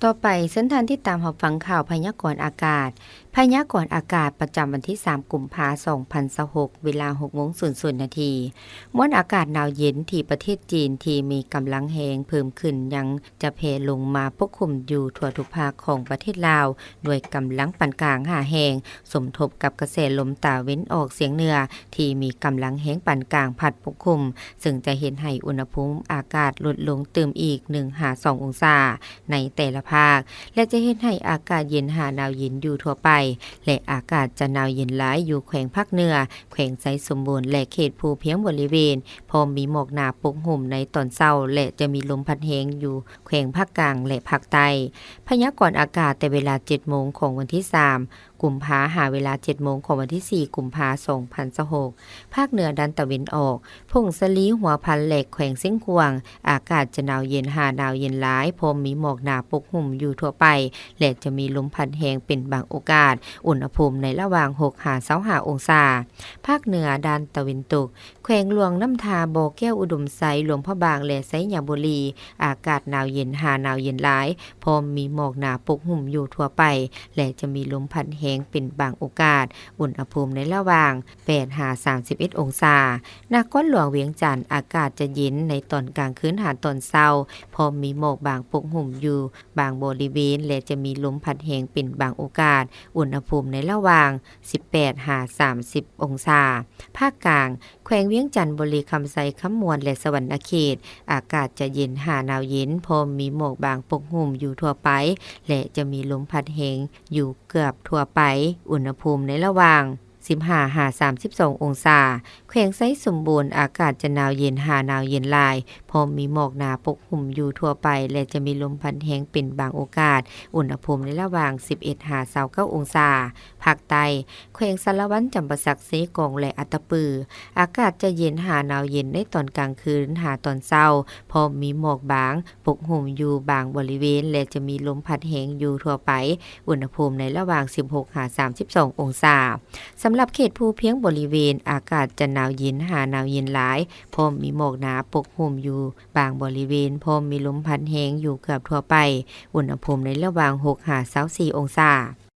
ຕໍ່ໄປ ເຊີນທ່ານຕິດຕາມຮັບຟັງຂ່າວພະຍາກອນອາກາດ. ພະຍາກອນອາກາດປະຈຳວັນທີສາມ ກຸມພາ ສອງພັນຊາວຫົກ ເວລາຫົກໂມງສູນນາທີ. ມວນອາກາດໜາວເຢັນທີ່ປະເທດຈີນທີ່ມີກຳລັງແຮງເພີ່ມຂຶ້ນ ຍັງຈະແຜ່ລົງມາປົກຄຸມຢູ່ທົ່ວທຸກພາກຂອງປະເທດລາວ ດ້ວຍກຳລັງປານກາງຫາແຮງ, ສົມທົບກັບກະແສລົມຕາເວັນອອກສຽງເໜືອທີ່ມີກຳລັງແຮງປານກາງພັດປົກຄຸມ, ເຊິ່ງຈະເຮັດໃຫ້ອຸນຫະພູມອາກາດລົດລົງຕື່ມອີກໜຶ່ງຫາສອງອົງສາ ໃນແຕ່ລະພາກ ແລະ ຈະເຮັດໃຫ້ອາກາດເຢັນຫາໜາວເຢັນຢູ່ທົ່ວໄປ ແລະ ອາກາດຈະໜາວເຢັນຫຼາຍຢູ່ແຂວງພາກເໜືອ, ແຂວງໄຊສົມບູນ ແລະ ເຂດພູພຽງບໍລິເວນ, ພ້ອມມີໝອກໜາປົກຫຸ້ມໃນຕອນເຊົ້າ ແລະ ຈະມີລົມພັດແຮງຢູ່ແຂວງພາກກາງ ແລະ ພາກໃຕ້. ພະຍາກອນອາກາດແຕ່ເວລາເຈັດໂມງຂອງວັນທີສາມ ກຸມພາ ຫາເວລາເຈັດໂມງຂອງວັນທີສີ່ ກຸມພາ ສອງພັນຊາວຫົກ. ພາກເໜືອດ້ານຕາເວັນອອກ, ຜົ້ງສາລີ, ຫົວພັນ ແລະ ແຂວງຊຽງຂວາງ, ອາກາດຈະໜາວເຢັນຫາໜາວເຢັນຫຼາຍ, ພ້ອມມີໝອກໜາປົກຫຸ້ມຢູ່ທົ່ວໄປ ແລະ ຈະມີລົມພັດແຮງເປັນບາງໂອກາດ, ອຸນຫະພູມໃນລະຫວ່າງຫົກຫາຊາວຫ້າອົງສາ. ພາກເໜືອດ້ານຕາເວັນຕົກ, ແຂວງຫຼວງນ້ຳທາ, ບໍ່ແກ້ວ, ອຸດົມໄຊ, ຫຼວງພະບາງ ແລະ ໄຊຍະບູລີ, ອາກາດໜາວເຢັນຫາໜາວເຢັນຫຼາຍ, ພ້ອມມີໝອກໜາປົກຫຸ້ມຢູ່ທົ່ວໄປ ແລະ ຈະມີລົມພັດແຮງເປັນບາງໂອກາດ, ອຸນຫະພູມໃນລະຫວ່າງແປດຫາສາມສິບເອັດອົງສາ. ນະຄອນຫຼວງວຽງຈັນ, ອາກາດຈະເຢັນໃນຕອນກາງຄືນຫາຕອນເຊົ້າ, ພ້ອມມີໝອກບາງປົກຫຸ້ມຢູ່ບາງບໍລິເວນ ແລະ ຈະມີລົມພັດແຮງເປັນບາງໂອກາດ, ອຸນຫະພູມໃນລະຫວ່າງສິບແປດຫາສາມສິບອົງສາ. ພາກກາງ, ແຂວງວຽງຈັນ, ບໍລິຄຳໄຊ, ຄຳມ່ວນ ແລະ ສະຫວັນນະເຂດ, ອາກາດຈະເຢັນຫາໜາວເຢັນ, ພ້ອມມີໝອກບາງປົກຫຸ້ມຢູ່ທົ່ວໄປ ແລະ ຈະມີລົມພັດແຮງຢູ່ເກືອບທົ່ວໄປ, ອຸນຫະພູມໃນລະຫວ່າງສິບຫ້າຫາສາມສິບສອງອົງສາ. ແຂວງໄຊສົມບູນ, ອາກາດຈະໜາວເຢັນຫາໜາວເຢັນຫຼາຍ, ພ້ອມມີໝອກໜາປົກຫຸ້ມຢູ່ທົ່ວໄປ ແລະ ຈະມີລົມພັດແຮງເປັນບາງໂອກາດ, ອຸນຫະພູມໃນລະຫວ່າງສິບເອັດຫາຊາວເກົ້າອົງສາ. ພາກໃຕ້, ແຂວງສາລະວັນ, ຈຳປາສັກ, ເຊກອງ ແລະ ອັດຕະປື, ອາກາດຈະເຢັນຫາໜາວເຢັນໃນຕອນກາງຄືນຫາຕອນເຊົ້າ, ພ້ອມມີໝອກບາງປົກຫຸ້ມຢູ່ບາງບໍລິເວນ ແລະ ຈະມີລົມພັດແຮງຢູ່ທົ່ວໄປ, ອຸນຫະພູມໃນລະຫວ່າງສິບຫົກຫາສາມສິບສອງອົງສາ. ສຳລັບເຂດພູພຽງບໍລິເວນ, ອາກາດຈະໜາວເຢັນຫາໜາວເຢັນຫຼາຍ, ພ້ອມມີໝອກໜາປົກຫຸ້ມຢູ່ບາງບໍລິເວນ, ພ້ອມມີລົມພັດແຮງຢູ່ເກືອບທົ່ວໄປ, ອຸນຫະພູມໃນລະຫວ່າງຫົກຫາຊາວສີ່ອົງສາ.